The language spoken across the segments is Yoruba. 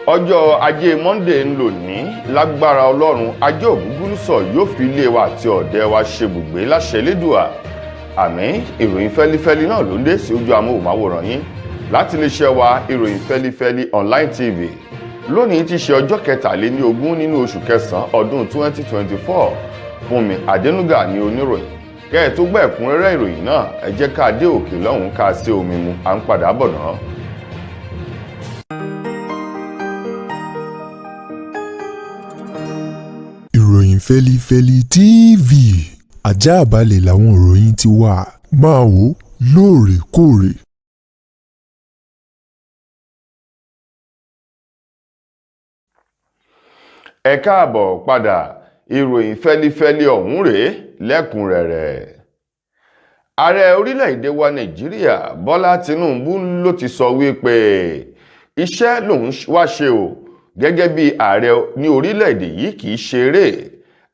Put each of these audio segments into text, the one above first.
Ọjọ́ Ajé Monde ń lò ní lágbára Ọlọ́run. Ajé Ògúngúnnísọ̀ yóò fi ilé wa àti ọ̀dẹ̀ wa ṣe bùgbé láṣẹ Elédùà, àmín. Ìròyìn fẹ́lifẹ́li náà ló ń dé sí ojú amóhùnmáwòrán yín láti iléeṣẹ́ wa, Ìròyìn Fẹ́lifẹ́li Online TV. Lónìí ti ṣe ọjọ́ 23 nínú oṣù kẹsàn-án ọdún 2024. Fúnmi Adénúgà ní oníròyìn. Kẹ́ ẹ tó gbọ́ ẹ̀kúnrẹ́rẹ́ ìròyìn náà, ẹ jẹ́ ká dé òkè lọ́hùn ká sí omi mu. À ń padà bọ̀ náà. Ìròyìn Fẹ́lifẹ́li TV, àjààbálẹ̀ làwọn ìròyìn ti wà. Máa wò ó lóòrèkóòrè. Ẹ káàbọ̀ padà. Ìròyìn fẹ́lifẹ́li ọ̀hún rèé lẹ́kùnrẹ́rẹ́. Ààrẹ orílẹ̀-èdè wa Nàìjíríà, Bọ́lá Tinubu, ló ti sọ wípé iṣẹ́ lòun wá ṣe o gẹ́gẹ́ bí ààrẹ ní orílẹ̀-èdè yìí, kì í ṣeré,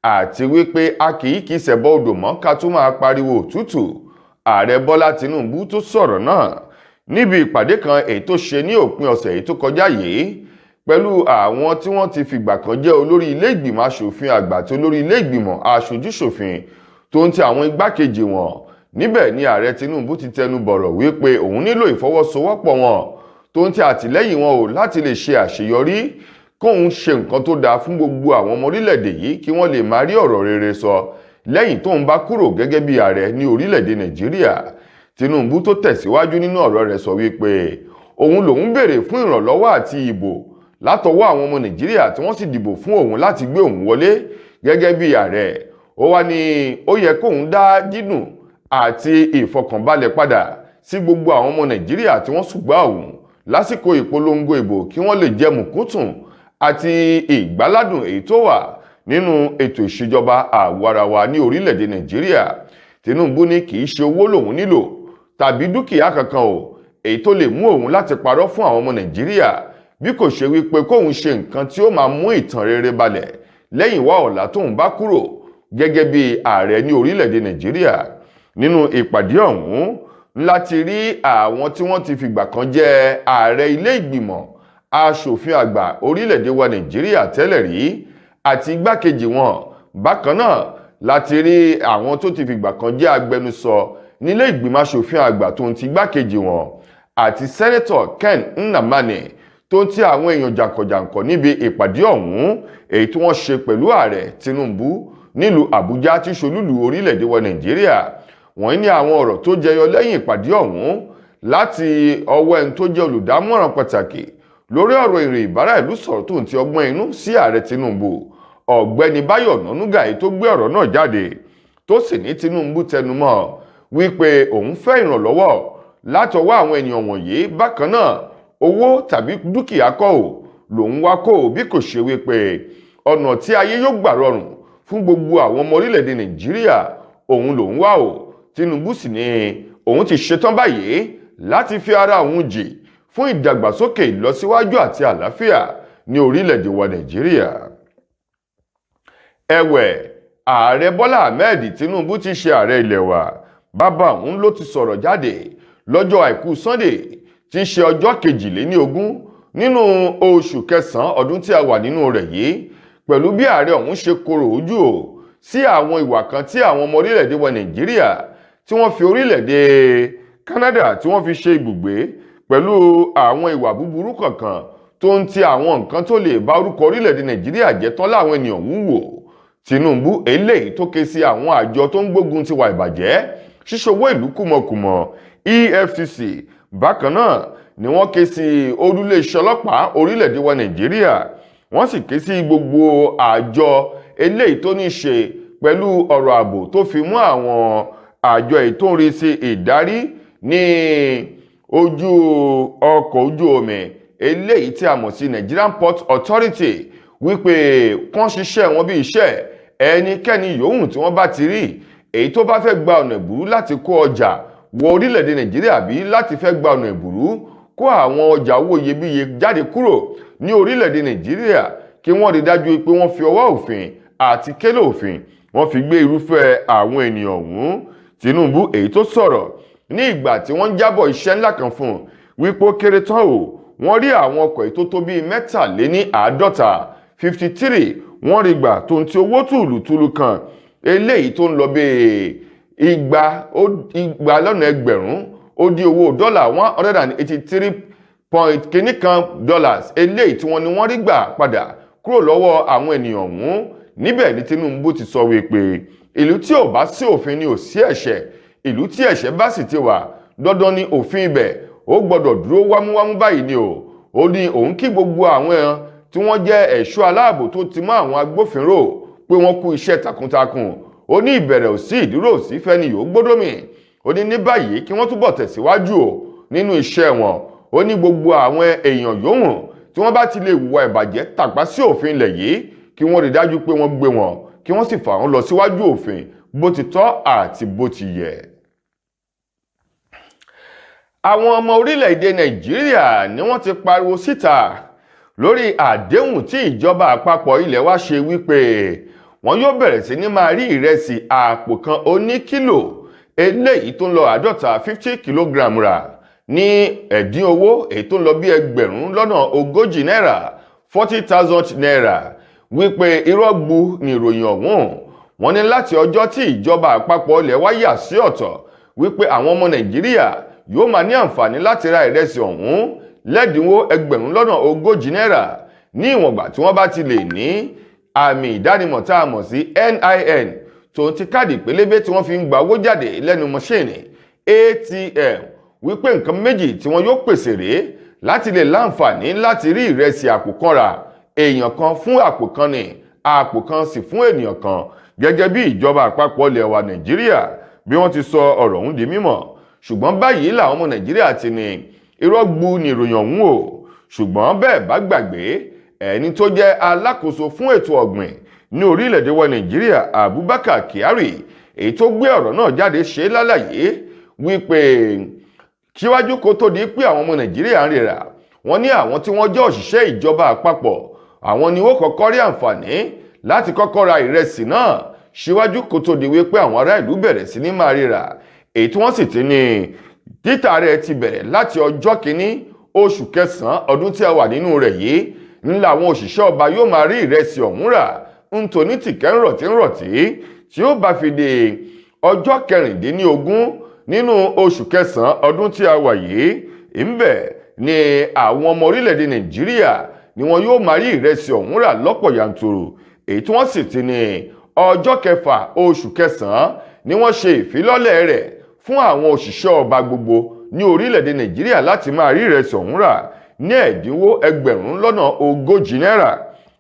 àti wípé a kì í kìí ṣẹ̀bọ odò mọ́ ká tún máa pariwo òtútù. Ààrẹ Bọ́lá Tinubu tó sọ̀rọ̀ náà níbi ìpàdé kan èyí tó ṣe ní òpin ọ̀sẹ̀ èyí tó kọjá yìí pẹ̀lú àwọn tí wọ́n ti fìgbà kan jẹ́ olórí ilé ìgbìmọ̀ aṣòfin àgbà àti olórí ilé ìgbìmọ̀ aṣojúṣòfin tó ń ti àwọn igbákejì wọn. Níbẹ̀ ni ààrẹ Tinubu ti tẹnu bọ̀rọ̀ wípé òun nílò ìfọwọ́sowọ́pọ̀ wọn tó ń ti àtìlẹ́yìn wọn o láti lè ṣe àṣeyọrí, kóun ṣe nǹkan tó dáa fún gbogbo àwọn ọmọ orílẹ̀-èdè yìí, kí wọ́n lè máa rí ọ̀rọ̀ rere sọ lẹ́yìn tóun bá kúrò gẹ́gẹ́ bí ààrẹ ní orílẹ̀-èdè Nàìjíríà. Tinubu tó tẹ̀síwájú nínú ọ̀rọ̀ rẹ̀ sọ wípé òun lòun béèrè fún ìrànlọ́wọ́ àti ìbò látọwọ́ àwọn ọmọ Nàìjíríà, tí wọ́n sì dìbò fún òun láti gbé òun wọlé gẹ́gẹ́ bí ààrẹ. Ó wá ní ó yẹ kóun dá dídùn àti ìfọkànbalẹ̀ padà sí gbogbo àwọn ọmọ Nàìjíríà tí wọ́n ṣùgbà òun lásìkò ìpolongo ìbò, kí wọ́n lè jẹ mùkúntùn àti ìgbáládùn èyí tó wà nínú ètò ìṣèjọba àwarawa ní orílẹ̀-èdè Nàìjíríà. Tinubu ní kì í ṣe owó lòun nílò tàbí dúkìá kankan o èyí tó lè mú òun láti parọ́ fún àwọn ọmọ Nàìjíríà, bí kò ṣe wípé kóun ṣe nǹkan tí ó máa mú ìtàn rere balẹ̀ lẹ́yìn wá ọ̀la tóun bá kúrò gẹ́gẹ́ bí ààrẹ ní orílẹ̀-èdè Nàìjíríà. Nínú ìpàdé ọ̀hún láti rí àwọn tí wọ́n ti fìgbà kan jẹ́ ààrẹ ilé ìgbìmọ̀ aṣòfin àgbà orílẹ̀-èdè wa Nàìjíríà tẹ́lẹ̀ rí àti igbákejì wọn. Bákan náà láti rí àwọn tó ti fìgbà kan jẹ́ agbẹnusọ nílé ìgbìmọ̀ aṣòfin àgbà tó ń ti igbákejì wọn, àti Sẹ́nẹ́tọ̀ Ken Nnamani tó ń ti àwọn èèyàn jàǹkànjàǹkàn níbi ìpàdé ọ̀hún èyí tí wọ́n ṣe pẹ̀lú ààrẹ Tinubu nílùú Àbújá tí ṣolúlù orílẹ̀-èdè wa Nàìjíríà. Wọ́n ní àwọn ọ̀rọ̀ tó jẹyọ lẹ́yìn ìpàdé ọ̀hún láti ọwọ́ ẹni tó jẹ́ olùdámọ̀ràn pàtàkì lórí ọ̀rọ̀ ìrìn ìbára ìlú sọ̀rọ̀ tó ń ti ọgbọ́n inú sí ààrẹ Tinubu, ọ̀gbẹ́ni Báyọ̀ Ọ̀nànúgà, èyí tó gbé ọ̀rọ̀ náà jáde, tó sì ní Tinubu tẹnumọ́ wípé òun fẹ́ ìrànlọ́wọ́ látọwọ́ àwọn ènìyàn wọ̀nyí. Bákan náà, owó tàbí dúkìá kọ́ ò lòun wá kó o, bí kò ṣe wípé ọ̀nà tí ayé yóò gbà rọrùn fún gbogbo àwọn ọmọ orílẹ̀-èdè Nàìjíríà òun lòun wá o. Tinubu sì ní òun ti ṣetán báyìí láti fi ara òun jì fún ìdàgbàsókè, ìlọsíwájú àti àlàáfíà ní orílẹ̀-èdè wa Nàìjíríà. Ẹ̀wẹ̀, ààrẹ Bọ́lá Ahmed Tinubu ti ṣe ààrẹ ilẹ̀ wa, bàbá òun ló ti sọ̀rọ̀ jáde lọ́jọ́ Àìkú Sunday tí í ṣe ọjọ́ 22 nínú oṣù kẹsàn-án ọdún tí a wà nínú rẹ̀ yìí, pẹ̀lú bí ààrẹ ọ̀hún ṣe korò ojú o sí àwọn ìwà kan tí àwọn ọmọ orílẹ̀-èdè wa Nàìjíríà tí wọ́n fi orílẹ̀-èdè Canada tí wọ́n fi ṣe ibùgbé, pẹ̀lú àwọn ìwà búburú kankan tó ń ti àwọn nǹkan tó lè bá orúkọ orílẹ̀-èdè Nàìjíríà jẹ́ tán láwọn ènìyàn wúwo. Tinubu eléyìí tó ké sí àwọn àjọ tó ń gbógun tiwa ìbàjẹ́, ṣíṣòwò ìlú kùmọ̀kùmọ̀, EFCC. Bákan náà ni wọ́n ké sí olúléeṣẹ́ ọlọ́pàá orílẹ̀-èdè wa Nàìjíríà. Wọ́n sì ké sí gbogbo àjọ eléyìí tó ní ṣe pẹ̀lú ọ̀rọ̀ ààbò, tó fi mú àwọn àjọ èyí tó ń rí sí ìdarí ní ojú ọkọ̀ ojú omi eléyìí tí a mọ̀ sí Nigerian Port Authority, wípé kán ṣiṣẹ́ wọn bí iṣẹ́. Ẹnikẹ́ni yòówù tí wọ́n bá ti rí èyí tó bá fẹ́ gba ọ̀nà ìbúrú láti kó ọjà wọ orílẹ̀-èdè Nàìjíríà, bí láti fẹ́ gba ọ̀nà ìbúrú kó àwọn ọjà owó iyebíye jáde kúrò ní orílẹ̀-èdè Nàìjíríà, kí wọ́n rí dájú pé wọ́n fi ọwọ́ òfin àti kélé òfin wọ́n fi gbé irúfẹ́ àwọn ènìyàn ọ̀hún. Tinubu èyí tó sọ̀rọ̀ ní ìgbà tí wọ́n ń jábọ̀ iṣẹ́ ńlá kan fún un wípé ó kéré tán o Wọ́n rí àwọn ọkọ̀ èyí tó tó bíi 53, 53, wọ́n rí gbà tó ń ti owó tùlùtùlù kan eléyìí tó ń lọ bíi 200,000 ó di owó dọ́là, 183 point kìíní kan dollars, eléyìí tí wọ́n ní wọ́n rí gbà padà kúrò lọ́wọ́ àwọn ènìyàn ọ̀hún. Níbẹ̀ ní Tinubu ti sọ wípé ìlú tí ò bá sí òfin ni ò sí ẹ̀ṣẹ̀. Ìlú tí ẹ̀ṣẹ̀ bá sì ti wà, dandan ni òfin ibẹ̀ ó gbọ́dọ̀ dúró wámúwámú báyìí ni o. Ó ní òun kí gbogbo àwọn tí wọ́n jẹ́ ẹ̀ṣọ́ aláàbò tó ti mọ́ àwọn agbófinró pé wọ́n kú iṣẹ́ takuntakun. Ó ní ìbẹ̀rẹ̀ òsì, ìdúró òsì fẹ́ni yóò gbódòmì. Ó ní ní báyìí, kí wọ́n túbọ̀ tẹ̀síwájú o nínú iṣẹ́ wọn. Ó ní gbogbo àwọn èèyàn yòówù tí wọ́n bá ti lè hùwà ìbàjẹ́, tàpá sí òfin ilẹ̀ yìí, kí wọ́n rí dájú pé wọ́n gbé wọn, kí wọ́n sì fà wọ́n lọ síwájú òfin bó ti tọ́ àti bó ti yẹ. Àwọn ọmọ orílẹ̀-èdè Nàìjíríà ni wọ́n ti pariwo síta lórí àdéhùn tí ìjọba àpapọ̀ ilẹ̀ wa ṣe wípé wọ́n yóò bẹ̀rẹ̀ sí ní máa rí ìrẹsì àpò kan oní kílò eléyìí tó ń lọ 50, 50 kilogram, rà ní ẹ̀dín owó èyí tó ń lọ bí 40,000 náírà, 40,000 naira, wípé irọ́ gbu ni ìròyìn ọ̀hún. Wọ́n ní láti ọjọ́ tí ìjọba àpapọ̀ ilẹ̀ wa yà sí ọ̀tọ̀ wípé àwọn ọmọ Nàìjíríà yóò máa ní àǹfààní láti ra ìrẹsì ọ̀hún lẹ́dínwó 40,000 náírà ní ìwọ̀ngbà tí wọ́n bá ti lè ní àmì ìdánimọ̀ tá a mọ̀ sí NIN tó ti káàdì pélébé tí wọ́n fi ń gba owó jáde lẹ́nu mọ́ṣíìnì ATM, wípé nǹkan méjì tí wọ́n yóò pèsè rèé láti lè láǹfààní láti rí ìrẹsì àpò kan rà. Èèyàn kan fún àpò kan ní àpò kan sì fún ènìyàn kan, gẹ́gẹ́ bí ìjọba àpapọ̀ ilẹ̀ wa Nàìjíríà bí wọ́n ti sọ ọ̀rọ̀ ọ̀hún di mímọ̀. Ṣùgbọ́n báyìí làwọn ọmọ Nàìjíríà ti ní irọ́ gbu ní ìròyìn ọ̀hún o. Ṣùgbọ́n bẹ́ẹ̀ bá gbàgbé, ẹni tó jẹ́ alákòóso fún ètò ọ̀gbìn ní orílẹ̀-èdè wa Nàìjíríà, Abubakar Kyari, èyí tó gbé ọ̀rọ̀ náà jáde, ṣe lálàyé wípé síwájú kó tó di pé àwọn ọmọ Nàìjíríà ń rira, wọ́n ní àwọn tí wọ́n jẹ́ òṣìṣẹ́ ìjọba àpapọ̀, àwọn ni ó kọ́kọ́ rí àǹfààní láti kọ́kọ́ ra ìrẹsì náà síwájú kó tó di wípé àwọn ará ìlú bẹ̀rẹ̀ sí ní máa ríra, èyí tí wọ́n sì ti ní títà rẹ̀ ti bẹ̀rẹ̀ láti ọjọ́ 1 oṣù kẹsàn-án ọdún tí a wà nínú rẹ̀ yìí. Ńlá àwọn òṣìṣẹ́ ọba yóò máa rí ìrẹsì ọ̀hún rà ntòní tìkẹ́ ńrọ̀tí ńrọ̀tí, tí ó bá fi di ọjọ́ 16 nínú oṣù kẹsàn-án ọdún tí a wà yìí, ńbẹ̀ ni àwọn ọmọ orílẹ̀-èdè Nàìjíríà ni wọn yóò máa rí ìrẹsì ọ̀hún rà lọ́pọ̀ yanturu, èyí tí wọ́n sì ti ní ọjọ́ 6 oṣù kẹsàn-án ni wọ́n ṣe ìfilọ́lẹ̀ rẹ̀ fún àwọn òṣìṣẹ́ ọba gbogbo ní orílẹ̀-èdè Nàìjíríà láti máa rí ìrẹsì ọ̀hún rà ní ẹ̀dínwó 40,000 náírà.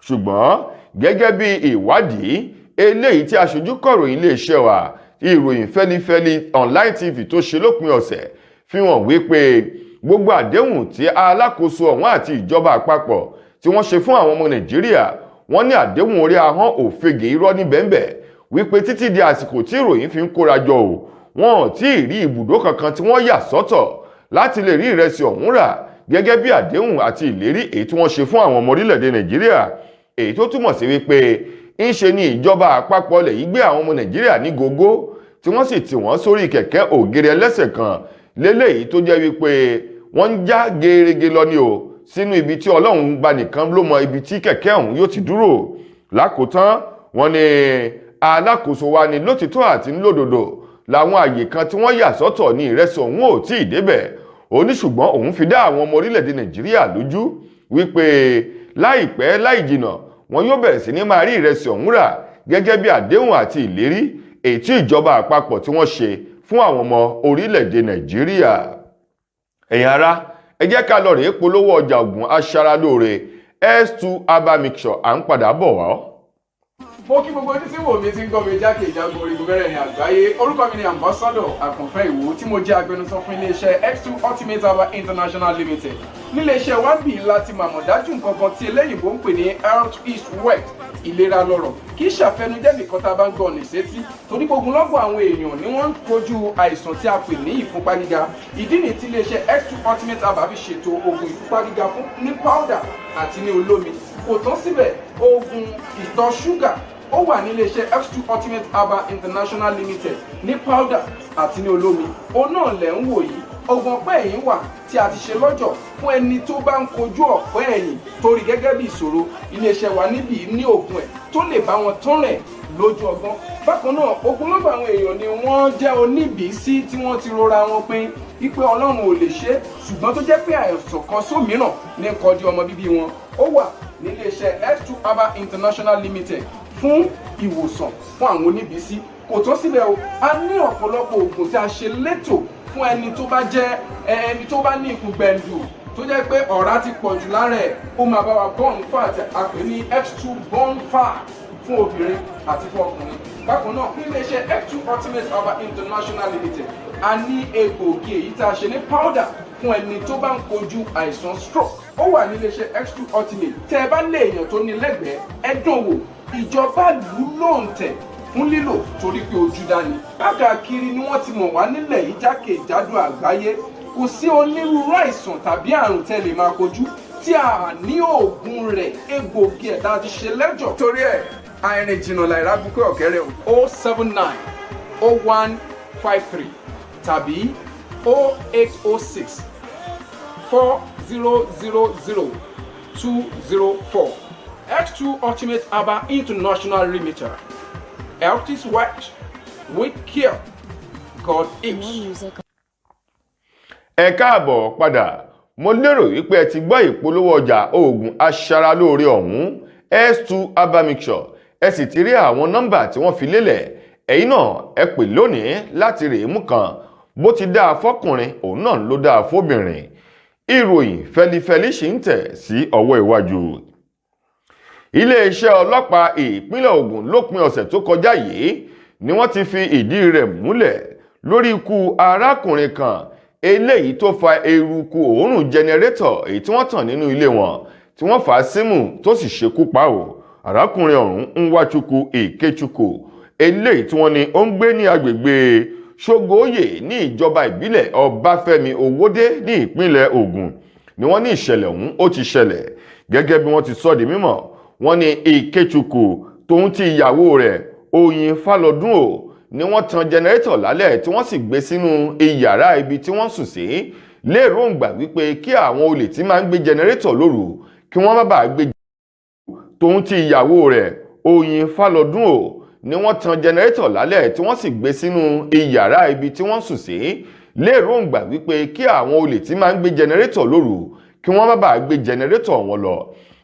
Ṣùgbọ́n gẹ́gẹ́ bí ìwádìí eléyìí tí aṣojú kọ̀ròyìn iléeṣẹ́ wa Ìròyìn Fẹ́lifẹ́li Online TV tó ṣe lópin ọ̀sẹ̀ fi hàn wípé gbogbo àdéhùn tí alákòóso ọ̀hún àti ìjọba àpapọ̀ tí wọ́n ṣe fún àwọn ọmọ Nàìjíríà, wọ́n ní àdéhùn orí ahọ́n, òfegè, irọ́ ní bẹ́ẹ̀nbẹ́ẹ̀, wípé títí di àsìkò tí ìròyìn fi ń kóra jọ o, wọn ò tí ì rí ibùdó kankan tí wọ́n yà sọ́tọ̀ láti lè rí ìrẹsì ọ̀hún rà gẹ́gẹ́ bí àdéhùn àti ìlérí èyí tí wọ́n ṣe fún àwọn ọmọ orílẹ̀-èdè Nàìjíríà, èyí tó túmọ̀ sí wípé ńṣe ni ìjọba àpapọ̀ ilẹ̀ yìí gbé àwọn ọmọ Nàìjíríà ní gógó, tí wọ́n sì tì wọ́n sórí kẹ̀kẹ́ ògiri ẹlẹ́sẹ̀ kan léléyìí tó jẹ́ wípé wọ́n ń já gerege lọ ní o sínú ibi tí Ọlọ́run gba nìkan ló mọ ibi tí kẹ̀kẹ́ ọ̀hún yóò ti dúró. Lákòótán, wọ́n ní alákòóso wa ní lótìtọ́ àti ńlódodo làwọn àyè kan tí wọ́n yà sọ́tọ̀ ní ìrẹsì ọ̀hún ò tí ì débẹ̀. Ó ní ṣùgbọ́n òun fi dá àwọn ọmọ orílẹ̀-èdè Nàìjíríà lójú wípé láìpẹ́ láì jìnà, wọn yóò bẹ̀rẹ̀ sí ní máa rí ìrẹsì ọ̀hún rà gẹ́gẹ́ bí àdéhùn àti ìlérí èyí tí ìjọba àpapọ̀ tí wọ́n ṣe fún àwọn ọmọ orílẹ̀-èdè Nàìjíríà. Ẹ̀yin ará, ẹ jẹ́ ká lọ rèé polówó ọjà ògùn aṣaralóore S2 herbal mixture. À ń padà bọ̀ wá. Mo kí gbogbo ojú tí wò mí, tí ń gbọ́ mi jákè ìjágo orígun mẹ́rẹ̀ẹ̀rin àgbáyé. Orúkọ mi ni Ambassador Àkànfẹ́ Ìwò, tí mo jẹ́ agbẹnusọ fún iléeṣẹ́ X2 Ultimate Herbal International Limited. Níléeṣẹ́ wa ń bì láti màmọ̀ dájú nǹkan kan tí eléyìnbó ń pè ní health is wealth, ìlera lọ́rọ̀. Kì í ṣàfẹnujẹ́ nìkan tá a bá ń gbọ́ ọ̀nà ìsétí, torí gbogbo lọ́gbọ̀n àwọn èèyàn ni wọ́n ń kojú àìsàn tí a pè ní ìfúnpá gíga. Ìdí nìyí tí iléeṣẹ́ X2 Ultimate Herbal fi ṣètò oògùn ìfúnpá gíga fún ní powder àti ní olómi. Kò tán síbẹ̀, oògùn ìtọ̀ ṣúgà ó wà ní iléeṣẹ́ X2 Ultimate Herbal International Limited ní powder àti ní olómi. Òun náà lẹ̀ ń wò yìí. Oògùn ọ̀pá ẹ̀yìn wà tí a ti ṣe lọ́jọ̀ fún ẹni tó bá ń kojú ọ̀pá ẹ̀yìn torí gẹ́gẹ́ bí ìṣòro. Iléeṣẹ́ wa níbí ní oògùn ẹ̀ tó lè bá wọn tán rẹ̀ lójú ọgbọ́n. Bákan náà, ogunlọ́gọ̀ àwọn èèyàn ni wọ́n jẹ́ oníbìísí tí wọ́n ti rora wọn pin wípé Ọlọ́run ò lè ṣe, ṣùgbọ́n tó jẹ́ pé àìsàn kan sómìíràn ní kọjú ọmọ bíbí wọn. Ó wà níléeṣẹ́ S2 Herbal International Limited fún ìwòsàn fún àwọn oníbìísí. Kò tán síbẹ̀ o, a ní ọ̀pọ̀lọpọ̀ oògùn tí a ṣe létò fún ẹni tó bá jẹ́ ẹni tó bá ní ikùn gbẹ̀ǹdù, tó jẹ́ pé ọ̀rá ti pọ̀ jù lára ẹ̀. Ó máa bá wa burn fat, a pè ní X2 burn fat, fún obìnrin àti fún ọkùnrin. Bákan náà, ní iléeṣẹ́ X2 Ultimate Herbal International Limited, a ní egbòogi èyí tá a ṣe ní powder fún ẹni tó bá ń kojú àìsàn stroke. Ó wà ní iléeṣẹ́ X2 Ultimate. Tẹ́ ẹ bá lé èèyàn tó ní lẹ́gbẹ̀ẹ́, ẹ dán wò. Ìjọba lù ú lóǹtẹ̀ fún lílò torí pé ojú dání. Káàkiri ni wọ́n ti mọ̀ wá nílẹ̀ yìí, jákèjádò àgbáyé. Kò sí onírúurú àìsàn tàbí àrùn tẹ́ lè máa kojú tí a ní oògùn rẹ̀, egbòogi ẹ̀ tá a ti ṣe lẹ́jọ̀. Torí ẹ̀, àìrìn jìnnà làìrá bukẹ́ ọ̀kẹ́rẹ́ o. 0790153 tàbí 08064000204. X2 Ultimate Herbal International Limited. Health is wealth. With care, God More is. music. Ẹ káàbọ̀ padà. Mo lérò wípé ẹ ti gbọ́ ìpolówó ọjà oògùn aṣaralóore ọ̀hún, S2 Herbal Mixture. Ẹ sì ti rí àwọn nọ́mbà tí wọ́n fi lélẹ̀. Ẹ̀yin náà ẹ pè lónìí láti rèé mú kan. Bó ti dáa fọ́kùnrin, òun náà ló dáa fóbìnrin. Ìròyìn fẹlifẹli ṣì ń tẹ̀ sí ọwọ́ iwájú. Iléeṣẹ́ ọlọ́pàá ìpínlẹ̀ Ògùn lópin ọ̀sẹ̀ tó kọjá yìí ni wọ́n ti fi ìdí rẹ̀ múlẹ̀ lórí ikú arákùnrin kan eléyìí tó fa eruku òórùn jẹnẹrétọ̀ èyí tí wọ́n tàn nínú ilé wọn, tí wọ́n fà á símù tó sì ṣekú pa ò. Arákùnrin ọ̀hún, Nwachukwu Ikechukwu, eléyìí tí wọ́n ní ó ń gbé ní agbègbè Ṣógóyè ní ìjọba ìbílẹ̀ Ọbáfẹ́mi Owódé ní ìpínlẹ̀ Ògùn ni wọ́n ní ìṣẹ̀lẹ̀ ọ̀hún ó ti ṣẹlẹ̀. Gẹ́gẹ́ bí wọ́n ti sọ di mímọ̀, wọ́n ní Ikechukwu tóun ti ìyàwó rẹ̀ Oyin Fálọdún o ni wọ́n tan jẹnẹrétọ̀ lálẹ́, tí wọ́n sì gbé sínú iyàrá ibi tí wọ́n sùn sí, léròǹgbà wípé kí àwọn olè tí máa ń gbé jẹnẹrétọ̀ lóru kí wọ́n má bàa gbé. Tóun ti ìyàwó rẹ̀ Oyin Fálọdún o ni wọ́n tan jẹnẹrétọ̀ lálẹ́, tí wọ́n sì gbé sínú iyàrá ibi tí wọ́n sùn sí, léròǹgbà wípé kí àwọn olè tí máa ń gbé jẹnẹrétọ̀ lóru kí wọ́n má bàa gbé jẹnẹrétọ̀ wọn lọ,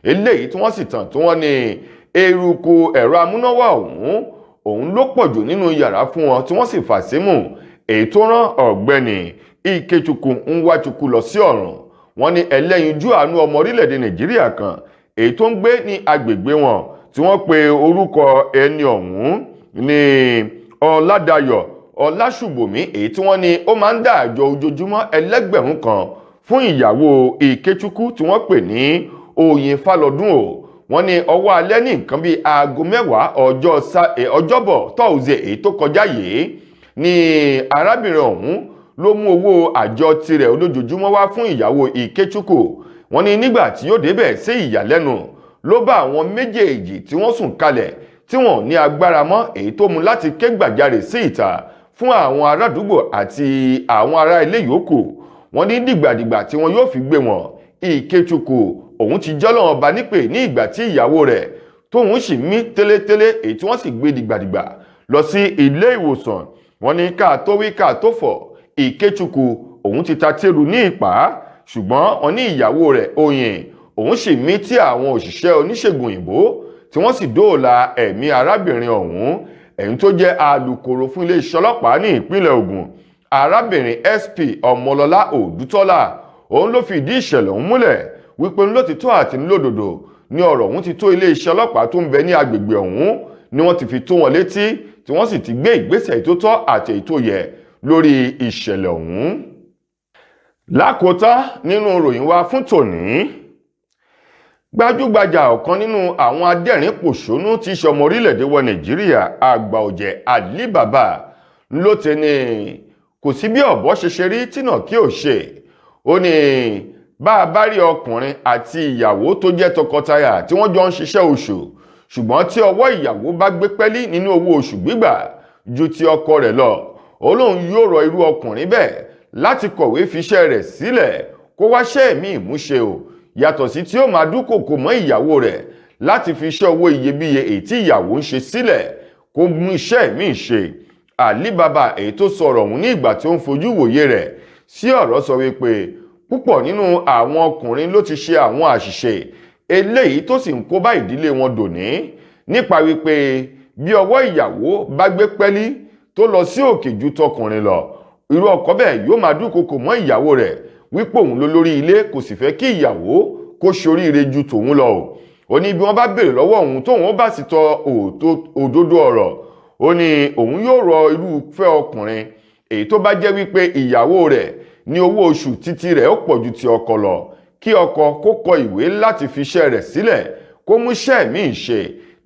eléyìí tí wọ́n sì tàn, tí wọ́n ní eruku ẹ̀rọ amúnáwá ọ̀hún òun ló pọ̀jù nínú yàrá fún wọn, tí wọ́n sì fà símù, èyí tó rán ọ̀gbẹ́ni Ikechukwu Nwachukwu lọ sí ọ̀run. Wọ́n ní ẹlẹ́yinjú àánú ọmọ orílẹ̀-èdè Nàìjíríà kan èyí tó ń gbé ní agbègbè wọn, tí wọ́n pe orúkọ ẹni ọ̀hún ní Ọládàyọ̀ Ọlásùbòmí, èyí tí wọ́n ní ó máa ń dá àjọ ojoojúmọ́ 1,000 fún ìyàwó Ikechukwu tí wọ́n pè ní Oyin Fálọdún o. Wọ́n ní ọwọ́ alẹ́ ní nǹkan bíi aago 10 ọjọ́ ọjọ́bọ̀ tọ́ọ̀sì èyí tó kọjá yìí ní arábìnrin ọ̀hún ló mú owó àjọ tirẹ̀ olójoojúmọ́ wá fún ìyàwó Ikechukwu. Wọ́n ní nígbà tí yóò débẹ̀, sí ìyàlẹ́nu ló bá àwọn méjèèjì tí wọ́n sùn kalẹ̀, tí wọ́n ní agbára mọ́, èyí tó mú láti ké gbàjarè sí ìta fún àwọn arádùúgbò àti àwọn ará ilé yòókù. Wọ́n ní dìgbàdìgbà tí wọn yóò fi gbé wọn, Ikechukwu òun ti jọ́lọ́wọ́n ọba nípè, ní ìgbà tí ìyàwó rẹ̀ tóun sì mí tẹ́lẹ̀tẹ́lẹ̀, èyí tí wọ́n sì gbé dìgbàdìgbà lọ sí ilé ìwòsàn. Wọ́n ní ká tó wí ká tó fọ̀, Ikechukwu òun ti ta tẹ́rù ní ìpá, ṣùgbọ́n wọ́n ní ìyàwó rẹ̀ Oyin òun sì mí, tí àwọn òṣìṣẹ́ oníṣègùn òyìnbó tí wọ́n sì dóòlà ẹ̀mí arábìnrin ọ̀hún. Ẹ̀yìn tó jẹ́ alukoro fún iléeṣẹ́ ọlọ́pàá ní ìpínlẹ̀ Ògùn, arábìnrin SP Ọmọlọ́lá Òdútọ́lá, òun ló fi ìdí ìṣẹ̀lẹ̀ ọ̀hún múlẹ̀ wípé ńlọ́tìtọ́ àti ńlódodo ní ọ̀rọ̀ ọ̀hún ti tó iléeṣẹ́ ọlọ́pàá tó ń bẹ ní agbègbè ọ̀hún ni wọ́n ti fi tó wọn létí, tí wọ́n sì ti gbé ìgbésẹ̀ tó tọ́ àti èyí tó yẹ lórí ìṣẹ̀lẹ̀ ọ̀hún. Lákòótán nínú ìròyìn wa fún tòní, gbajúgbajà ọ̀kan nínú àwọn adẹ́rìn pòṣónú tí í ṣe ọmọ orílẹ̀-èdè wa Nàìjíríà, àgbà ọ̀jẹ̀ Ali Baba, ló ti ní kò sí bí ọ̀bọ ṣe ṣe rí tínà kí ò ṣe. Ó ní bá a bá rí ọkùnrin àti ìyàwó tó jẹ́ tọkọtaya tí wọ́n jọ ń ṣiṣẹ́ oṣù, ṣùgbọ́n tí ọwọ́ ìyàwó bá gbé pẹ́lí nínú owó oṣù gbígbà ju ti ọkọ rẹ̀ lọ, ó lóun yóò rọ irú ọkùnrin bẹ́ẹ̀. Láti kọ̀wé fiṣẹ́ rẹ̀ sílẹ̀ kó wáṣẹ́ míì mú ṣe o, yàtọ̀ sí tí ó máa dúnkòkò mọ́ ìyàwó rẹ̀ láti fi iṣẹ́ owó iyebíye èyí tí ìyàwó ń ṣe sílẹ̀ kó mú iṣẹ́ míì ṣe. Ali Baba èyí tó sọ̀rọ̀ ọ̀hún ní ìgbà tí ó ń fojú wòye rẹ̀ sí ọ̀rọ̀ sọ wípé púpọ̀ nínú àwọn ọkùnrin ló ti ṣe àwọn àṣìṣe eléyìí tó sì ń kó bá ìdílé wọn dòní, nípa wípé bí ọwọ́ ìyàwó bá gbé pẹ́lí tó lọ sí òkè ju tọkùnrin lọ, irú ọkọ bẹ́ẹ̀ yóò máa dúnkokò mọ́ ìyàwó rẹ̀ wípé òun ló lórí ilé, kò sì fẹ́ kí ìyàwó kó ṣoríire ju tòun lọ o. Ó ní bí wọ́n bá béèrè lọ́wọ́ òun tóun ó bá sì tọ òdodo ọ̀rọ̀, ó ní òun yóò rọ irúfẹ́ ọkùnrin èyí tó bá jẹ́ wípé ìyàwó rẹ̀ ní owó oṣù títí rẹ̀ ó pọ̀ ju ti ọkọ lọ, kí ọkọ kó kọ ìwé láti fi iṣẹ́ rẹ̀ sílẹ̀ kó mú iṣẹ́ míì ṣe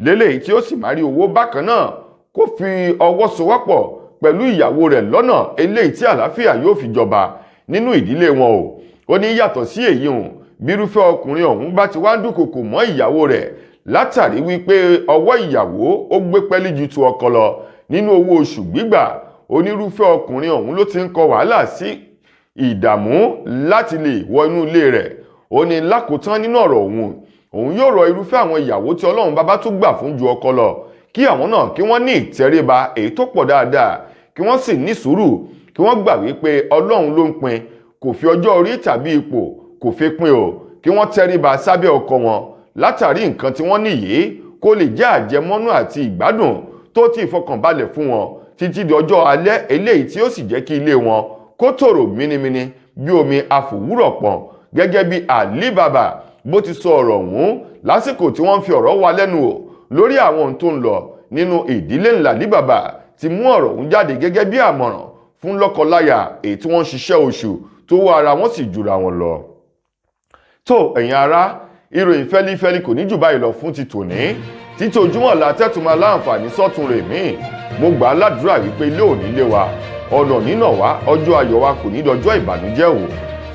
lélẹ́yìí tí ó sì máa rí owó bákan náà, kó fi ọwọ́ sowọ́pọ̀ pẹ̀lú ìyàwó rẹ̀ lọ́nà eléyìí tí àlàáfíà yóò fi jọba nínú ìdílé wọn o. Ó ní yàtọ̀ sí èyí hùn, bírúfẹ́ ọkùnrin ọ̀hún bá ti wá ń dúnkokò mọ́ ìyàwó rẹ̀ látàrí wípé ọwọ́ ìyàwó ó gbé pẹ́lí ju tu ọkọ lọ nínú owó oṣù gbígbà, onírúfẹ́ ọkùnrin ọ̀hún ló ti ń kọ wàhálà sí ìdààmú láti lè wọ inú ilé rẹ̀. Ó ní lákòótán nínú ọ̀rọ̀ òun, òun yóò rọ irúfẹ́ àwọn ìyàwó tí Ọlọ́run bàbá tó gbà fún ju ọkọ lọ kí àwọn náà kí wọ́n ní ìtẹríba èyí tó pọ̀ dáadáa, kí wọ́n sì ní sùúrù, kí wọ́n gbà wípé Ọlọ́run ló ń pín, kò fi ọjọ́ orí tàbí ipò kò fi pín o, kí wọ́n tẹríba sábẹ́ ọkọ wọn látàrí nǹkan tí wọ́n ní yìí kó lè jẹ́ àjẹmọ́nú àti ìgbádùn tó ti ìfọkànbalẹ̀ fún wọn títí di ọjọ́ alẹ́ eléyìí tí ó sì jẹ́ kí ilé wọn kó tòrò mínímíní bí omi àfòwúrọ̀ pọ̀n. Gẹ́gẹ́ bí Ali Baba bó ti sọ ọ̀rọ̀ ọ̀hún lásìkò tí wọ́n ń fi ọ̀rọ̀ wa lẹ́nu wò lórí àwọn ohun tó ń lọ nínú ìdílé ńlá, Ali Baba ti mú ọ̀rọ̀ ọ̀hún jáde gẹ́gẹ́ bí àmọ̀ràn fún lọ́kọláya èyí tí wọ́n ń ṣiṣẹ́ oṣù tó wá ara wọn sì jura wọn lọ. Tó ẹ̀yin ará, ìròyìn fẹ́lífẹ́lí kò ní jù báyìí lọ fún ti tòní. Títí ojúmọ́ la tẹ́tù máa láǹfààní sọ́tún rè mí. Mo gbà á ládùúrà wípé ilé ò ní lé wa, ọ̀nà nínà wá, ọjọ́ ayọ̀ wa kò ní dọjọ́ ìbànújẹ́ o.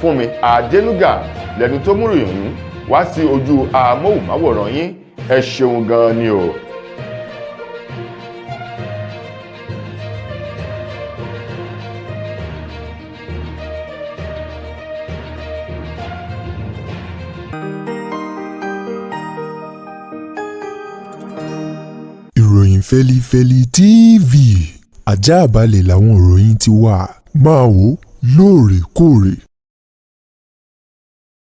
Fún mi Adénúgà lẹni tó múrò yìí wá sí ojú amóhùnmáwòrán yín. Ẹ ṣeun gan-an ni o. Ìròyìn Fẹ́lífẹ́lí TV, àjààbalẹ̀ làwọn ìròyìn ti wà. Máa wò lóòrèkóòrè.